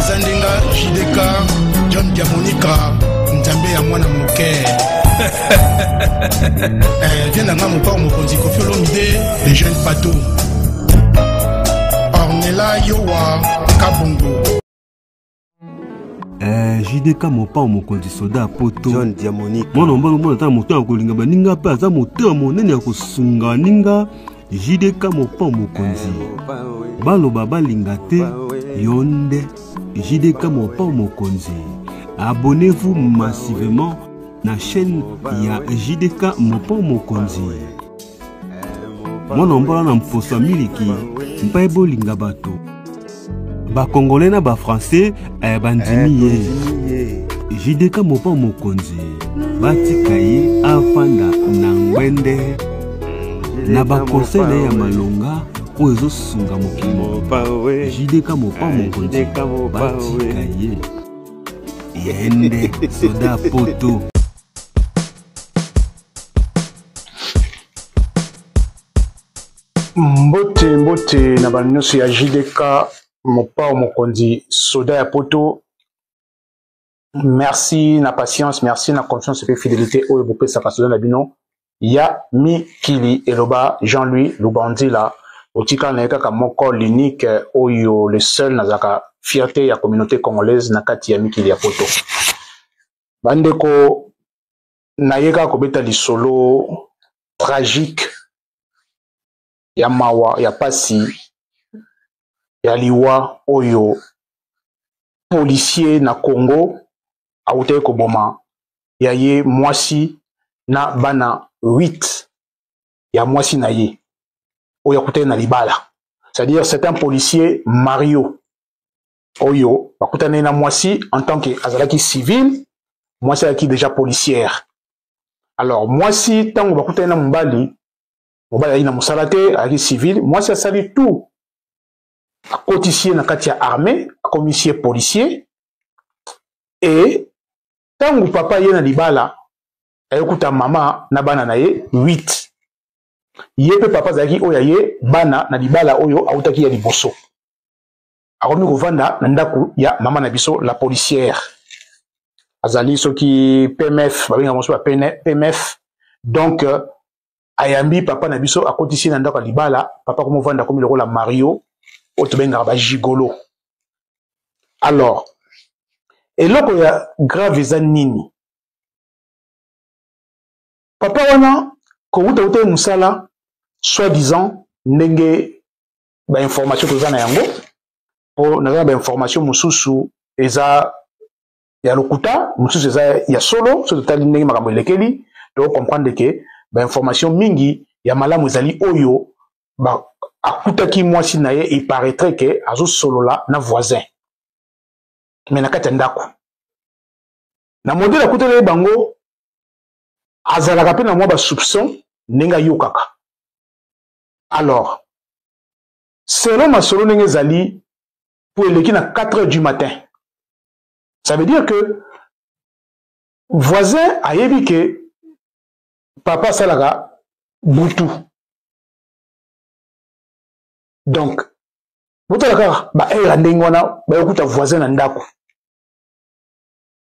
Eza ndenga JDK John Diamonika Nzambe ya mwana moke. Eh, viens na nga mopao mokonzi Koffi Olomide le jeune Pato. Ornella Yowa Kabongo. Eh, JDK mopao mokonzi soda ya poto John Diamonique mwana mobali omona ata moto ya kolinga baninga mpe aza motema monene ya kosunga baninga JDK mopao mokonzi eh, baloba balinga te yo nde JDK mopao mokonzi abonnez-vous massivement na chaîne ya JDK mopao mokonzi mwana mbola na mposo ya miliki mpe bolinga bato bakongole na bafrançais eh, bandimi ye ye JDK mopao mokonzi batika ye afanda na ngwende na bakonseil na ye ya malonga oyo ezosunga mokili mopao JDK mopao mokonzi JDK Mopao, batika ye ye nde soda poto. Mbote mbote na bano nyonso ya JDK Mopao Mokonzi soda ya poto. Merci na patience, merci na confiance pe fidelité oyo bopesaka soda na bino ya mikili eloba Jean-Louis Lubandila otikala na ye kaka moko l'unique oyo le seul nazalaka fierté ya communauté congolaise na kati ya mikili ya poto. Bandeko naye kaka kobeta lisolo tragique ya mawa ya pasi ya liwa oyo policier na Congo awutaki koboma ya ye mwasi na bana 8 ya mwasi na ye oyo akutaki na libala, c'est-à-dire c'est un policier Mario oyo bakutani na mwasi en tant que azalaki civil, mwasi azalaki déjà policière. Alors mwasi ntango bakutani na mobali, mobali azalaki na mosala te, azalaki civil, mwasi asali tout akotisi ye na kati ya armée, akomisi ye policier. Et ntango papa ye na libala ayokuta mama na bana na ye 8, ye mpe papa azalaki oyo aye bana na libala oyo awutaki ya liboso, akomi kovanda na ndako ya mama na biso la policière, azali soki PMF, babengaka mosusu ba PMF. Donc ayambi papa na biso, akotisi na ndako ya libala, papa akomi kovanda, akomi lokola Mario oyo tobengaka ba gigolo. Alors eloko ya grave eza nini? Papa wana kowuta wuta ye mosala, soi-disant ndenge ba information toza na yango, po naza na ba information mosusu eza ya lokuta, mosusu eza ya solo. Soki totali ndenge makambo elekeli, to comprendre ke ba information mingi ya malamu ezali oyo ba akutaki mwasi na ye, il paraîtrait ke azosolola na voisin mais na kati ya ndako. Na modele akutaki ye bango, azalaka mpe na mwa ba soupçon ndenge ayokaka. Alors selon masolo ndenge ezali, po eleki na 4 heures du matin, ça veut dire que voisin ayebi ke papa asalaka butu. Donc botala kaka ba heure ya ndenge wana bayokuta voisin na ndako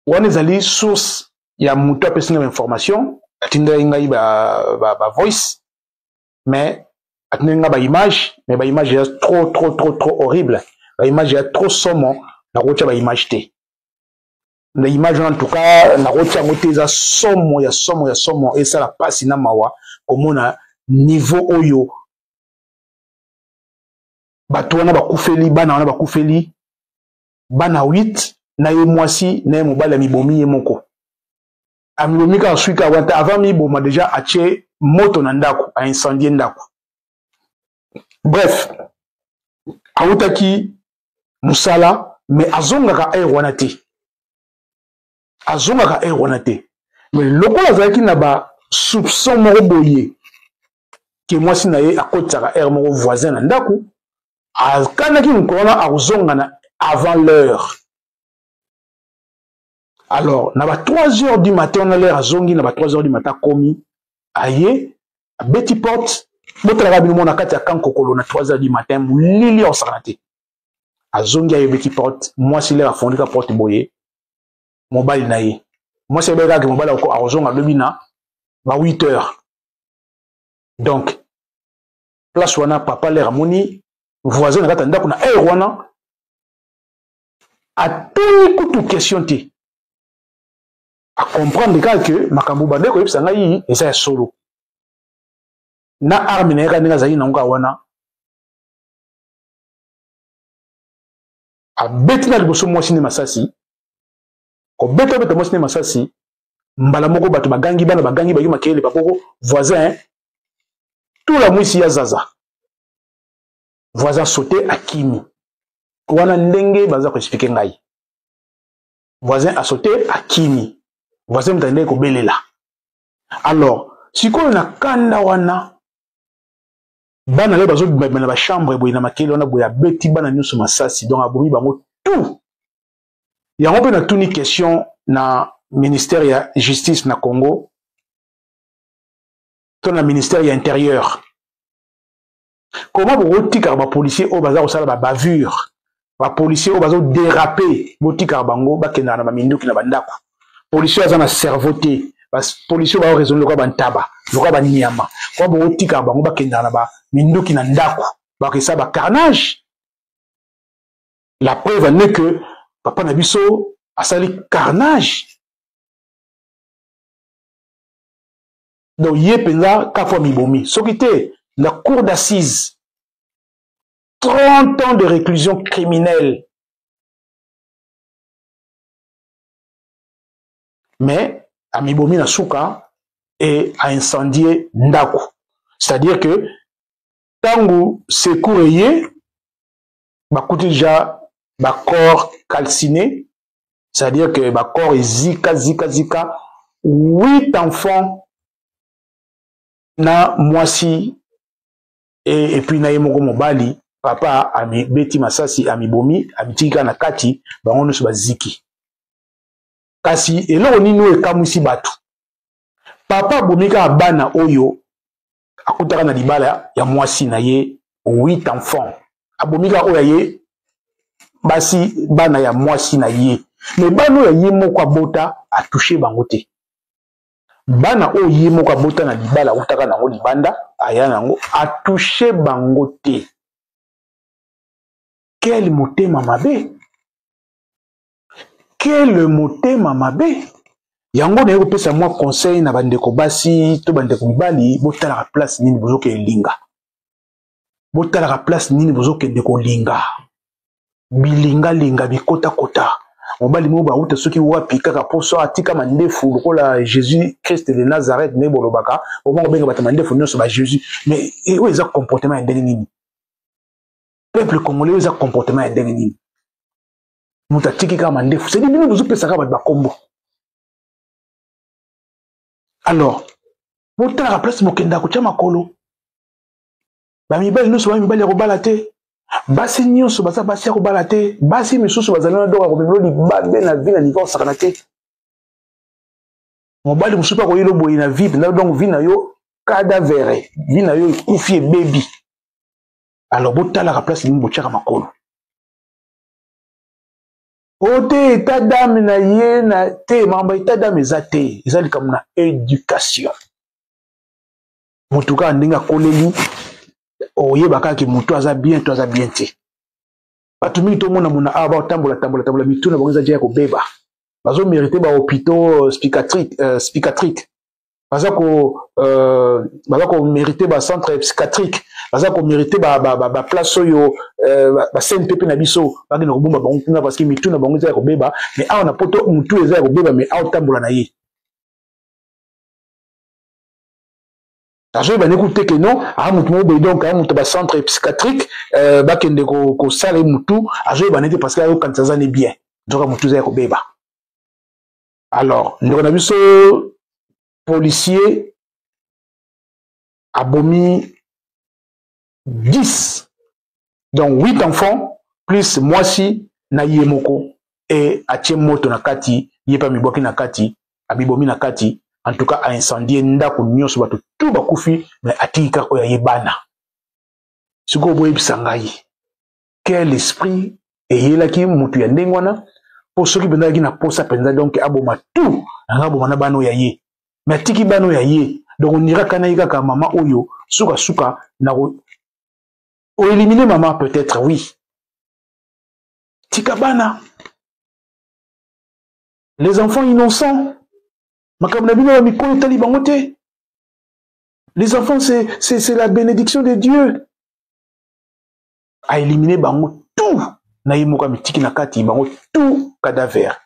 wana. Ezali source ya moto apesi ngai ba information, atindaki ngai ba voice, mais atindaki ngai ba image, mais ba image ya trop trop trop trop horrible, ba image ya trop somo, nakotia ba image te. Na image wana en tout cas nakotia yango te, eza somo ya somo ya somo, esala pasi na mawa komona niveau oyo bato wana bakufeli, bana wana bakufeli, bana 8 na ye mwasi na ye mobali amibomi ye moko, amibomi kaka suika wana. Avant miboma déjà atie moto na ndako, aincendie ndako. Bref, awutaki mosala mais azongaka heure wana te, azongaka heure wana te. Mais lokola azalaki na ba soupçon moko boye ke mwasi na ye akotisaka heure moko voisin na ndako, akanaki mokolo wana akozonga na avant l'heure. Alors na ba 3 heures du matin wana, l'heure azongi na ba 3 heures du matin, akomi, aye abeti porte. Botalaka bino mona kati ya kankokolo na 3 heures du matin, molili akosakana te. Azongi, ayebeki porte, mwasi lere afongoli ka porte boye, mobali na ye, mwasi ayebaki kaka mobali akozonga lobi na ba 8 heures. Donc place wana, papa lere amoni voisin na kati ya ndako na heure wana, atuni kutu question te, acomprendre kaka ke makambo bande koyebisa ngai eza ya solo. Na arme na ye kaka ndenge azalaki nango kaka wana, abeti na liboso mwasi nde masasi. Kobeta beta mwasi nde masasi, mbala moko bato bagangi, bana bagangi, baki makelele, bakoko voisin tula mwisi ya zaza. Voisin saute, akimi wana. Ndenge baza koexplike ngai, voisin asote, akimi. Voisin moto andeki kobelela. Alors sikoyo na kanda wana, bana le bazobimabima na bachambre boye na makele wana boye, abeti bana nyonso masasi, donc abomi bango tout. Yango mpe natuni question na ministère ya justice na Congo to na ministère ya intérieur: comment bokotikaka bapolicier oyo baza kosala babavure, bapolicier oyo bazodéraper, botikaka bango bakendaka na baminduki na bandako? Policier oyo aza na cerveau te, bapolicier oyo baoraisonne lokola bantaba, lokola banyama, kwa bokotikaka bango bakendaka na baminduki na ndako, bakesala bacarnage? La preuve en est que papa na biso asali carnage. Donc ye mpenza kafo amibomi, soki te na cour d'assises 30 ans de réclusion criminelle. Mais amibomi na suka e aincendie ndako, c'est-à-dire que ntango secours eye, bakuti déjà bacorps calciné, c'est-à-dire que bacorps ezika zika zika, huit enfants na mwasi et puis na ye moko mobali. Papa amibeti masasi, amibomi, amitiki kaka na kati, bango nyonso baziki. Kasi eloko nini oyo ekamwisi bato? Papa abomi kaka bana oyo akutaka na libala ya mwasi na ye, huit enfants, abomi kaka oyo ya ye basi, bana ya mwasi na ye. Me bana oyo ya ye moko abota, atouche bango te. Bana oyo ye moko abota na libala, akutaka nango libanda, aya nango, atouche bango te. Quel motema mabe! Quel motema mabe! Yango naye kopesa mwa conseil na bandeko basi to bandeko mibali: botalaka place nini bozokende linga, botalaka place nini bozokende kolinga. Bilingalinga, bikotakota, mobali moko bauta soki wapi kaka mposo atika mandefu lokola Jésus Christ de Nazareth. Ndenge bolobaka, boma kobenga bato mandefu nyonso ba Jésus, mais oyo eza comportement ya ndenge nini? Peuple congolais, oyo eza comportement ya ndenge nini? Moto atiki kaka mandefu, sedi bino bozopesaka bato bakombo. Alors botalaka place bokendaka kotya makolo. Bamibali nyonso ba mibali ya kobala te, basi nyonso baza basi ya kobala te. Basi misusu bazali na doka komemelo libabe na vie na niveau osakana te. Mobali mosusu mpe akoyelo boye na vie mpenza, donc vie na yo cadavere, vie na yo ekufi, ebebi. Alors botalaka place nini botyaka makolo. O te, état d'âme na ye na te, makambo ya état d'âme eza te, eza likambo na éducation. Motu kaka ndenge akoleli, oyeba kaka ke motu aza bien to aza bien te. Bato mingi tomona mona awa baotambola tambola tambola, mitu na bango eza ja ya kobeba, bazomérite bahôpitaux psychiatrique, psychiatrique. Baza ko baza komérite bacentre psychiatrique, baza komérite baplace oyo ba CNPP na biso bakende kobomba bango kuna, parce que mitu na bango eza ya kobeba. Mais awa na Poto, mutu eza ya kobeba, mais awa otambola na ye, azoyeba nde kutu te ke non, aa motu moko boye. Donc aa moto bacentre psychiatrique, bakende kosala ye motu, azoyeba nde te, parce que azokanisa aza ne bien, nzoka motu eza ya kobeba. Alors ndeko na biso policier abomi 10, donc 8 enfants plus mwasi na ye moko, e atie moto na kati, ye mpe amibwaki na kati, amibomi na kati. En tout cas aincendie ndako nyonso, bato tu bakufi, mais atiki kaka oyo aye bana. Sikoyo boyebisa ngai, quel esprit? Eyelaki mutu ya ndenge wana mpo soki mpenza azalaki na posa mpenza donc aboma tout anga aboma na bana oyo ya ye mais atiki bana oyo ya ye donc ondira kana ye kaka mama oyo sukasuka na oelimine mama peut-être oui tika bana les enfants innocents makambo na bino ya mikolo etali bango te. Les enfants, c'est la bénédiction de Dieu. A éliminer bango tout na ye moko amitiki na kati bango tout cadavre.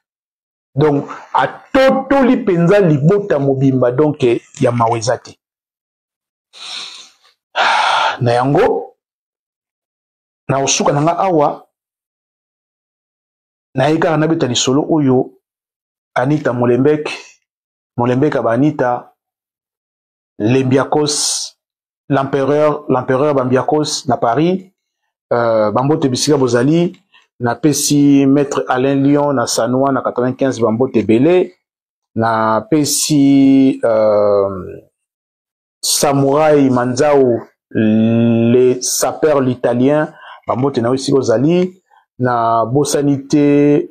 Donc atotoli mpenza libota mobimba donc ya mawa eza te. Na yango na kosuka na nga awa naye kaka nabeta lisolo oyo Anita Molembek Molembeka ba Anita Lembiakos l'empereur l'empereur Bambiakos na Paris bambote bisika bozali. Napesi maître Alain Lyon na Sanoa na 95 bambote ebele. Napesi Samurai Manzau le sapeur l'italien bambote na yo esika ozali. Na bosani te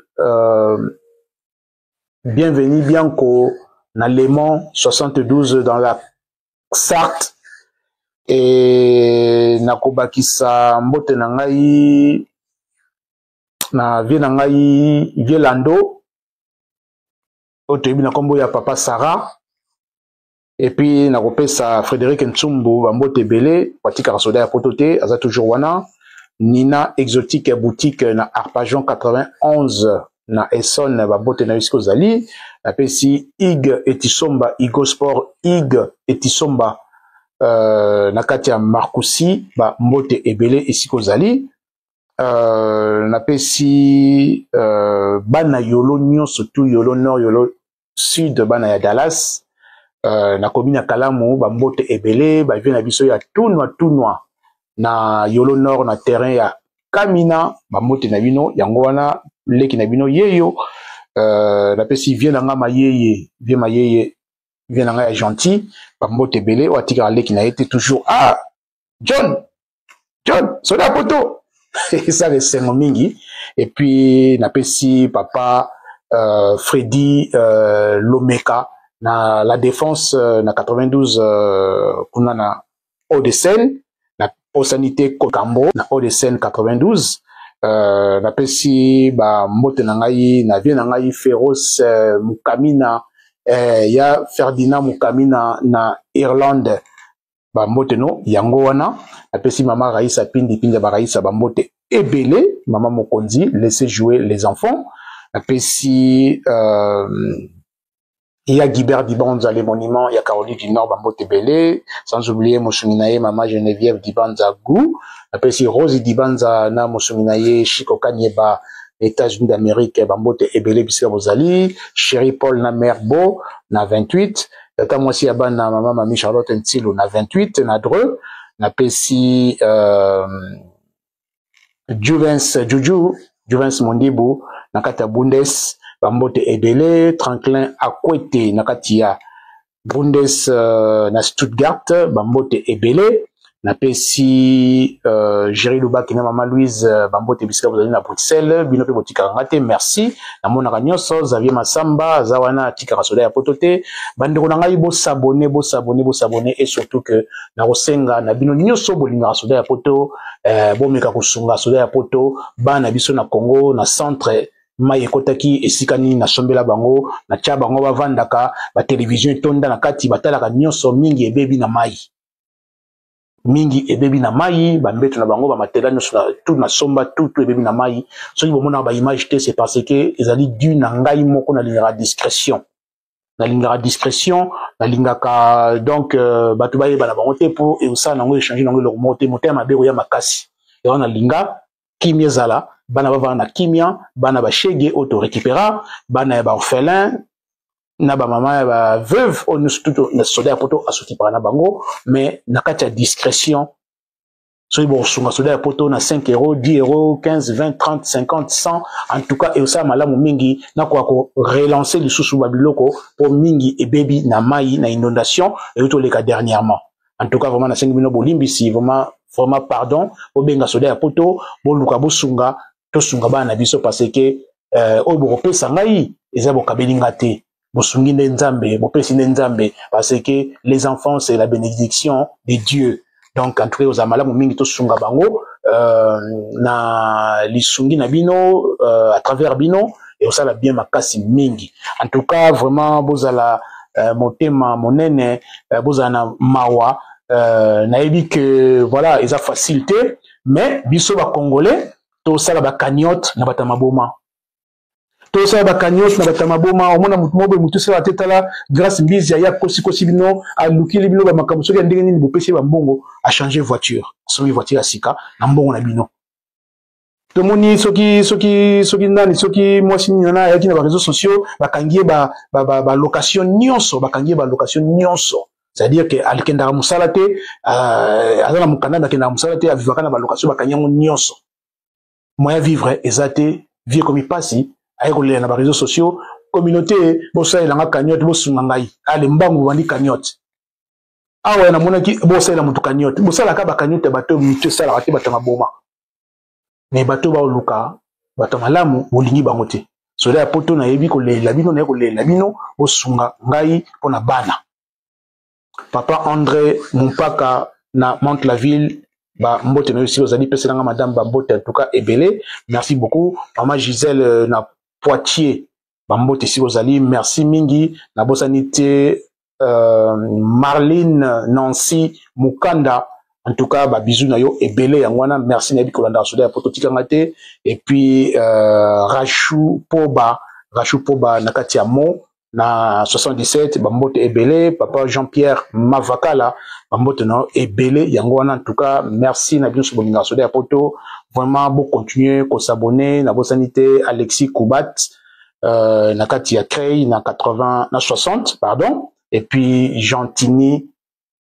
Bienvenue Bianco na Le Mans 72 dans la Sarthe. E nakobakisa mbote na ngai na vie na ngai vie Lando oyo toyebi na nkombo ya papa Sarah. Et puis nakopesa Frédéric Ntsumbu bambote ebele, batikaka soda ya poto te, aza toujours wana. Nina Exotique Boutique na Arpajon 91 na Essonne, bambote na yo esika ozali. Napesi Ig Etisomba, Igo Sport Ig Etisomba na kati ya Marcoussis, bambote ebele esika ozali. Napesi bana Yolo nyonso tu, Yolo Nord, Yolo Sud, bana ya Dallas, nakomi na Kalamu, bambote ebele, bavie na biso ya tunwa tunwa na Yolo Nord na terrain ya Kamina, bambote na bino yango wana leki na bino yeyo. Napesi vie na nga mayeye, vie mayeye, vie na nga ya gentil, bambote ebele oyo atikaka leki na ye te toujours. Ah John, John soda poto esala esengo mingi. Et puis napesi papa Freddy Lomeka na la défense na 92 kuna na Hauts-de-Seine, na posani te Kokambo na Hauts-de-Seine 92. Napesi ba mbote na ngai na vie na ngai Féroce Mukamina ya Ferdinand Mukamina na Irlande, ba mbote no yango wana. Napesi mama Raissa Pindi Pindi ya ba Raissa ba mbote ebele, mama mokonzi, laissez jouer les enfants. Napesi ya Guibert Dibanza le monument ya Caroline du Nord ba mbote ebele, sans oublier mosungi na ye mama Geneviève Dibanza Gou. Napesi Rose Dibanza na mosungi na ye Chico Kanyeba États-Unis d'Amérique ba mbote ebele bisika bozali. Chéri Paul na mère Bo na 28, tata mwasi ya bana mama mami Charlotte Ntsilu na 28 na Dreux. Napesi Juvens Juju Juvens Mondibu na kati ya Bundes bambote ebele. Franklin Akwete na kati ya Bundes na Stuttgart bambote ebele. Napesi Jerry Lubaki na mama Louise bambote bisika bozali na Bruxelles, bino pe botikaka nga te, merci. Namonaka nyonso. Xavier Masamba aza wana atikaka soda ya poto te. Bandeko na ngai bosabone, bosabone, bosabone, et surtout que nakosenga na bino nyonso bolingaka soda ya poto, bomeka kosunga soda ya poto, bana biso na Congo na centre mai ekotaki esika nini nasombela bango, natia bango bavandaka, ba television etonda na kati, batalaka nyonso, mingi ebebi na mai, mingi ebebi na mai, bambeto na bango, bamatela nyonso na tout nasomba, tout tout ebebi na mai. Soki bomonaka ba image te, c'est parce que ezali dû na ngai moko, nalingaka discrétion, nalingaka discrétion, nalingaka donc bato bayeba na bango te, po ekosala nango échange nango eloko moko te, motema mabe ekoya makasi. Yango nalinga kimia ezala, bana bavanda na kimia, bana bashege oyo torécupéra, bana ya baorphelin na bamama ya baveuve oyo nyonso tutu na soda ya poto asokipaka na bango, mais na kati ya discrétion. Soki bokosunga soda ya poto na 5 euros, 10 euros, 15, 20, 30, 50, 100, en tout cas ekosala malamu mingi nakoka korelancer lisusu babiloko po mingi ebebi na mai na inondation euti toleka dernièrement. En tout cas vraiment nasengi bino bolimbisi, vraiment vraiment pardon, bobenga soda ya poto, boluka bosunga. Tosunga bana na biso parce que euh, oyo bokopesa ngai eza bokabeli nga te, bosungi nde Nzambe, bopesi nde Nzambe, parce que les enfants, c'est la bénédiction de Dieu. Donc en tout cas, ozala malamu mingi, tosunga bango euh, na lisungi na bino euh, à travers bino, et osala bien makasi mingi. En tout cas, vraiment, bozala euh, motema monene, euh, bozala na mawa. euh, Nayebi que voilà, eza facile te, mais biso ba Congolais tosala ba cagnotte na bato ya maboma, tosala ba cagnotte na bato ya maboma. Omona motu moko boye, motu esala te. Tala Grâce Mbizi, aya kosikosi bino, alukili bino bamakambo soki ya ndenge nini, bopesi ye bambongo, achange voiture, asombi voiture ya sika na mbongo na bino. Tomoni soki soki soki nani, soki mwasi nini wana ayaki na bareseau sociaux, bakangi ye balocation ba, ba, nyonso, bakangi ye balocation nyonso. C'est-à-dire que akendaka mosala te, euh, aza na mokanda me akendaka mosala te, avivaka na balocation, bakangi yango nyonso, moyen vivre eza te, vie ekomi mpasi, aye kolela na bareseau sociaux: communauté, bosalela nga cagnotte, bosunga ngai. Ale mbangu, bobandi cagnotte awa. Namonaki bosalela moto cagnotte, bosalaka bacagnotte ya bato mito esalaka te, bato ya maboma. Me bato baoluka bato ya malamu, bolingi bango te. Soda ya Poto, nayebi kolela bino, naye kolela bino, bosunga ngai mpo na bana. Papa André Mumpaka na Mante la Ville, ba mbote na yo esika ozali, pesela nga madame bambote, en tout cas ebele. Merci beaucoup. Mama Gisèle euh, na Poitiers, bambote esika ozali, merci mingi. Nabosani te euh, Marlene Nancy Mukanda, en tout cas babizu na yo ebele yango wana, merci. Nayebi kolanda soda ya Poto, tikanga te. Et puis euh, Rachou Poba, Rachou Poba na kati ya mo na 77, bambote ebele. Papa Jean-Pierre Mavakala, bambote na yo ebele yango wana. En tout cas, merci na bino so bolingaka soda ya Poto, vraiment bocontinue kosabone. Nabosani te Alexis Kubat euh, na kati ya Crey na 80 na 60, pardon. Et puis Gentini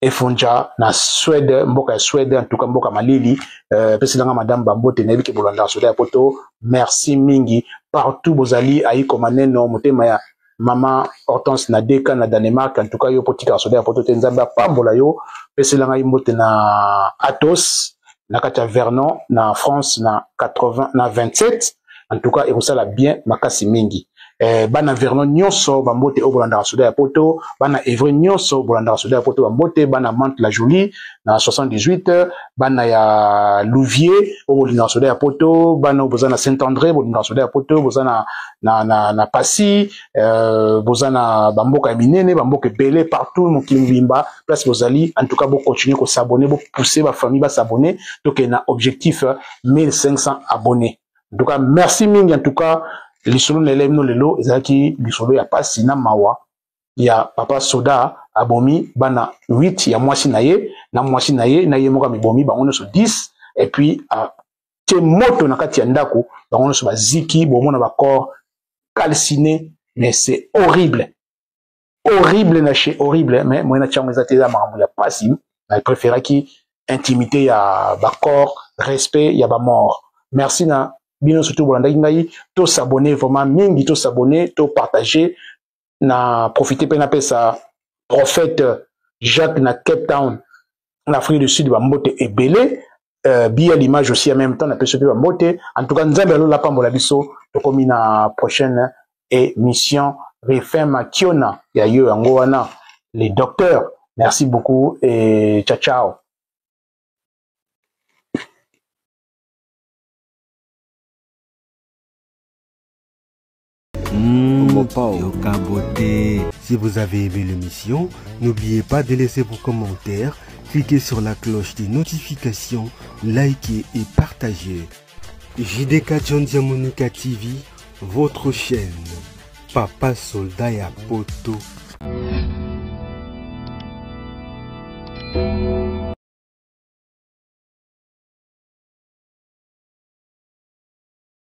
Efonja na Suède, mboka ya Suède, en tout cas mboka malili, euh, peselanga madame bambote. Nayebi ke bolandaka soda ya Poto, merci mingi partout bozali. Ayiko maneno motema ya mama Hortense na Deka na Danemark, en tout cas yo potikaka soda ya Poto te, Nzambe apambola yo. Pesela ngai mbote na Athos na kati ya Vernon na France na 80 na 27, en tout cas ekosala bien makasi mingi. Eh, bana Vernon nyonso bambote oyo bolandaka soda ya Poto, bana Evre nyonso bolandaka soda ya Poto bambote, bana Mante la Jolie na 78, bana ya Louvier oyo bolingaka soda ya Poto, bana oyo boza na Saint André bolingaka soda ya Poto, boza na, na, na, na Passy, euh, boza na bamboka ya minene, bamboka ebele partout mokili mobimba place bozali. En tout cas bocontinue kosabone, bopousse bafamille basabone, tokende na objectif 1500 abonnés. En tout cas, merci mingi. En tout cas, lisolo na elai bino lelo ezalaki lisolo ya pasi na mawa ya papa soda abomi bana 8 ya mwasi na ye, na mwasi na ye na ye moko amibomi, bango nyonso 10, et puis atie moto na kati ya ndako, bango nyonso baziki. Bomona bacorps calciné, mais c'est horrible, horrible na chez horrible. Mais moyen na tiango eza te, eza makambo ya pasi. Na préféraki intimité ya bacorps, respect ya bamort. Merci na bino surtout bolandaki ngai. Tosabone vraiment mingi, tosabone, topartage. Na profite mpe napesa prophète Jacques na Cape Town na Afrique du Sud bambote ebele. euh, biya l'image aussi en même temps, napesi mpe bambote. En tout cas, Nzambe alola pambola biso. Tokomi na prochaine émission. Refin Makiona ya yo yango wana, les docteurs, merci beaucoup et ciao ciao. Mmh, yoka beauté. Si vous avez aimé l'émission, n'oubliez pas de laisser vos commentaires, cliquez sur la cloche des notifications, likez et partagez. JDK John Diamonica TV, votre chaîne. Papa Soldat ya Poto.